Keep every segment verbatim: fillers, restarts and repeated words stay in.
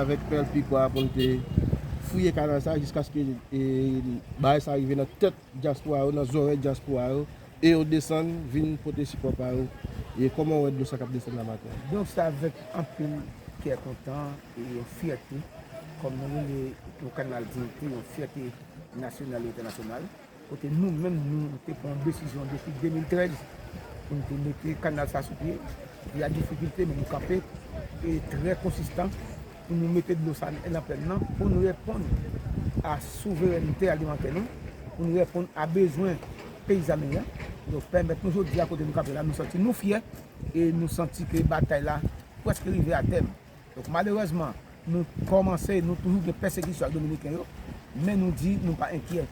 avèk pèl pikwa pou n te fouye kanal sa, jiskaske e, bagay sa rive nan tèt dyaspora yo, nan zòrèy dyaspora yo, e yo desann vin pote sipò pa yo. E kòman w wè dlo sa k ap desann la maten? Donk, se avèk anpil kè kontan e yon fyète, kòm nou rele yon kanal diyite, yon fyète nasyonal e entènasyonal, kote nou menm, nou te pran yon desizyon depi de mil trèz pou nou te mete kanal sa sou pye. Gen difikilte, men nou kanpe e trè konsistan pou nou mete dlo sa nan plenn nan, pou nou reponn a souverènte alimantè nou, pou nou reponn a bezwen peyizan nou an. Donk, pèmèt nou jodi a kote nou kanpe la, nou santi nou fyè e nou santi ke batay la prèske rive a tèm. Donk, malerèzman, nou kòmanse, nou toujou gen pèsekisyon ak Dominiken yo, men nou di nou pa enkyè.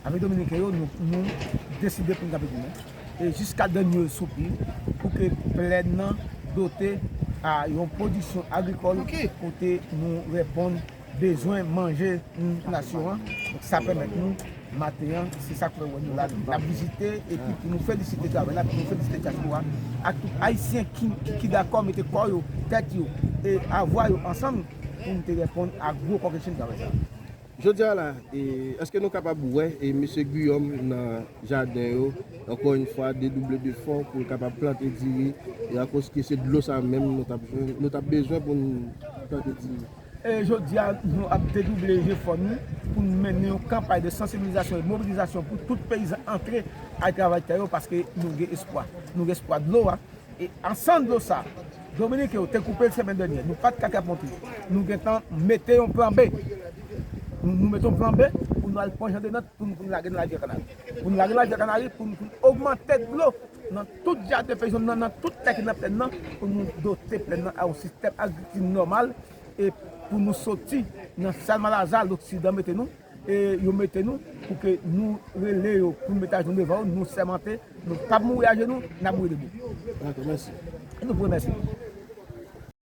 Avèk Dominiken yo, nou, nou deside pou n kanpe goumen. E jiska dènye soupi, pou ke plenn nan dote a yon pwodiksyon agrikòl kote nou reponn bezwen manje nasyon an. Donk, sa pèmèt nou maten an, se sa k fè w wè nou la, n ap vizite, epi pou nou felisite travay la, pou nou felisite dyaspora, ak tout Ayisyen ki, ki, ki dakò mete kò yo, tèt yo, e avwa yo ansanm pou nou te reponn a gwo kòkechèn travay sa. Jodi a la, e, èske nou kapab wè e, mesye Guillaume nan jaden yo, ankò yon fwa, dedouble defò pou l kapab plante diri, e akoz ke se dlo sa menm nou t ap jwenn, nou t ap bezwen pou n plante diri? E jodi a, nou ap dedouble jefò nou pou n mennen yon kanpay de sansibilizasyon e mobilizasyon pou tout peyizan antre al travay tè yo, paske nou gen espwa. Nou gen espwa dlo a. E ansanm dlo sa, Dominiken yo te koupe l semèn dènye. Nou pa t ka trap monte. Nou gentan mete yon plan B. Nou, nou mete yon plan B pou nou al pran Jan de Nant pou nou, pou nou lage nan Lavyè Kanari. Pou nou lage nan Lavyè Kanari, pou nou, pou nou ogmante dlo nan tout jaden peyizan nan, nan tout tè ki nan plenn nan, pou nou dote plenn nan a yon sistèm agrikilti nòmal e pou nou soti nan Salmallaza, loksidan mete nou, e yo mete nou pou ke nou rele yo, pou nou mete ajenou devan yo, nou sèmante, nou p ap mouri ajenou, n ap mouri debou. Dakò, mèsi. E nou pou remèsye.